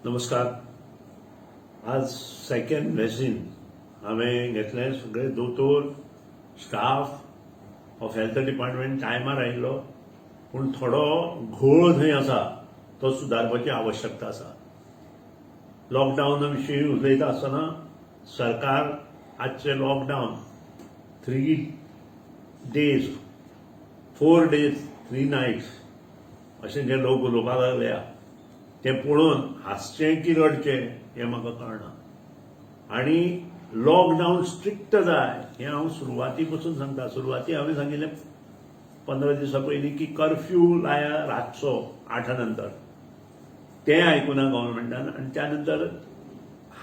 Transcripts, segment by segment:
नमस्कार. आज second vaccine हांवें घेतलें. सगळे दोतोर, स्टाफ ऑफ हेल्थ डिपार्टमेंट टायमार आयिल्लो, पूण थोडो घोळ थंय आसा, तो सुदारपाची आवश्यकता आसा. लॉकडावना विशीं उलयता आसतना सरकार आजचे lockdown 3 days, 4 days, 3 nights अशें जे लोक उलोवपाक लागल्या, तें पळोवन हांसचें की रडचें हें म्हाका कळना. आनी लॉकडावन स्ट्रिक्ट जाय हें हांव सुरवाती पसून सांगता. सुरवाती हांवें सांगिल्लें 15 दिसां पयलीं की कर्फ्यू लाया रातचो 8 नंतर. तें आयकुना गव्हर्मेंटान. आनी त्या नंतर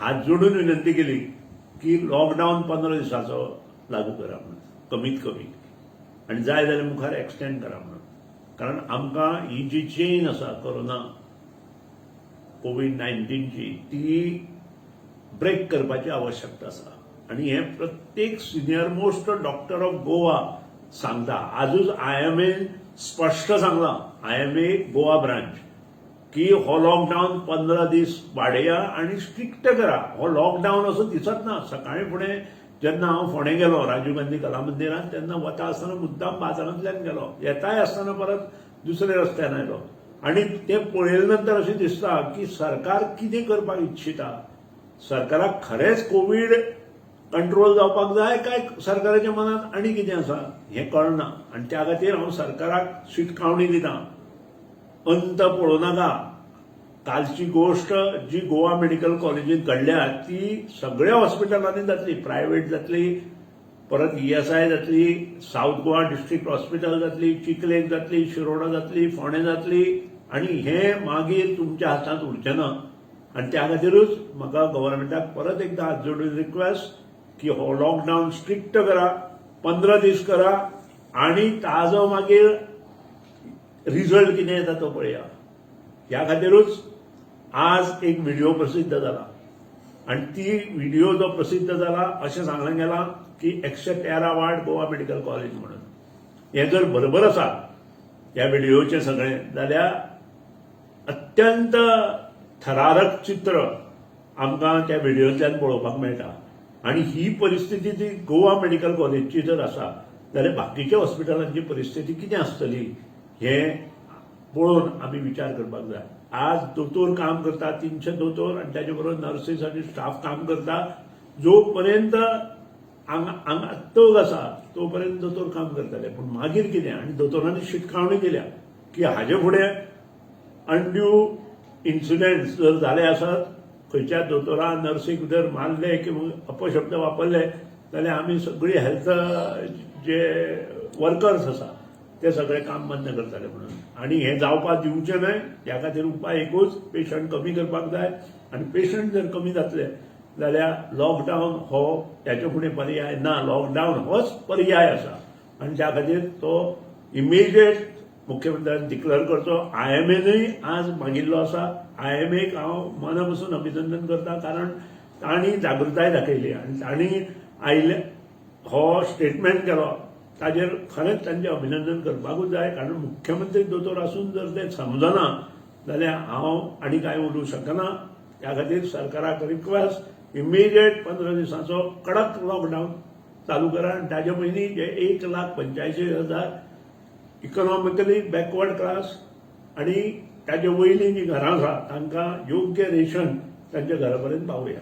हात जोडून विनंती केली की लॉकडावन 15 दिसाचो लागू करा म्हणून कमीत कमी, आनी जाय जाल्यार मुखार एक्सटेंड करा म्हणून. कारण आमकां ही जी चेन आसा कोरोना कोवीड 19ची, ती ब्रेक करपाची आवश्यकता आसा. आनी हें प्रत्येक senior most doctor of Goa सांगता. आजूच आयएमएन स्पश्ट सांगलां, आयएमए गोवा ब्रांच, की हो लॉकडावन 15 दीस वाडया आनी स्ट्रिक्ट करा. हो लॉकडावन असो दिसत ना. सकाळी फुडें जेन्ना हांव फोंडें गेलो राजीव गांधी कला मंदिरांत, तेन्ना वता आसतना मुद्दाम बाजारांतल्यान गेलो, येताय आसतना परत दुसऱ्या रस्त्यान आयलो. आनी तें पळयले नंतर अशें दिसता की सरकार कितें करपाक इच्छिता? सरकाराक खरेंच कोवीड कंट्रोल जावपाक जाय काय सरकाराच्या मनांत आनी कितें आसा, हें कळना. आनी त्या खातीर हांव सरकाराक शिटकावणी दिता, अंत पळोवं नाका. कालची गोश्ट जी गोवा मेडिकल कॉलेजीत घडल्या, ती सगळ्या हॉस्पिटलांनी जातली. प्रायव्हेट जातली, परत ईएसआय जातली, सावथ गोवा डिस्ट्रिक्ट हॉस्पिटल जातली, चिखलेक जातली, शिरोडा जातली, फोंडें जातली आनी हें मागीर तुमच्या हातांत उरचें ना. आनी त्या खातीरूच म्हाका गव्हर्मेंटाक परत एकदा हात जोडून रिक्वेस्ट की हो लॉकडावन स्ट्रिक्ट करा, 15 दीस करा आनी ताजो मागीर रिजल्ट कितें येता तो पळया. ह्या खातीरूच आज एक व्हिडिओ प्रसिद्ध जाला आनी ती व्हिडिओ जो प्रसिद्ध जाला, अशें सांगलें गेलां की 113 वार्ड गोवा मेडिकल कॉलेज म्हणून. हें जर बरोबर आसा ह्या व्हिडिओचें सगळें, जाल्यार अत्यंत थरारक चित्र आमकां त्या व्हिडिओंतल्यान पळोवपाक मेळटा. आनी ही परिस्थिती ती गोवा मेडिकल कॉलेजची जर आसा जाल्यार बाकीच्या हॉस्पिटलांची परिस्थिती कितें आसतली, हें पळोवन आमी विचार करपाक जाय. आज दोतोर काम करता, 300 दोतोर आनी ताचे बरोबर नर्सीस आनी स्टाफ काम करता. जो पर्यंत हांगा हांगा तग आसा तो पर्यंत दोतोर काम करतले, पूण मागीर कितें? आनी दोतोरांनी शिटकावणी दिल्या की हाजे फुडें अनड्यू इन्सिडेंट्स जर जाले आसत, खंयच्या दोतोरान नर्सीक जर मारले किंवा अपशब्द वापरले, जाल्यार आमी सगळी हेल्थ जे वर्कर्स आसा ते सगळे काम बंद करतले म्हणून. आनी हें जावपाक दिवचें न्हय. ह्या खातीर उपाय एकूच, पेशंट कमी करपाक जाय. आनी पेशंट जर कमी जातले जाल्यार लॉकडावन हो त्याच्या फुडें पर्याय ना. लॉकडावन होच पर्याय आसा आनी त्या खातीर तो इमिजिएट मुख्यमंत्र्यान डिक्लेअर करचो. आयएमएनूय आज मागिल्लो आसा. आयएमएक हांव मना पसून अभिनंदन करता, कारण तांणी जागृताय दाखयली आनी तांणी आयले हो स्टेटमेंट केलो, ताजेर खरेंच तांचें अभिनंदन करपाकूच जाय. कारण मुख्यमंत्री दोतोर आसून जर ते समजना जाल्यार हांव आनी कांय उलोवंक शकना. त्या खातीर सरकाराक रिक्वेस्ट, इमिजिएट 15 दिसांचो कडक लॉकडावन चालू करा आनी ताजे पयलीं जे 1,85,000 इकॉनॉमिकली बॅकवर्ड क्लास आणि ताजे वयलीं जी घरां आसा, तांकां योग्य रेशन तांच्या घरा पर्यंत पावया.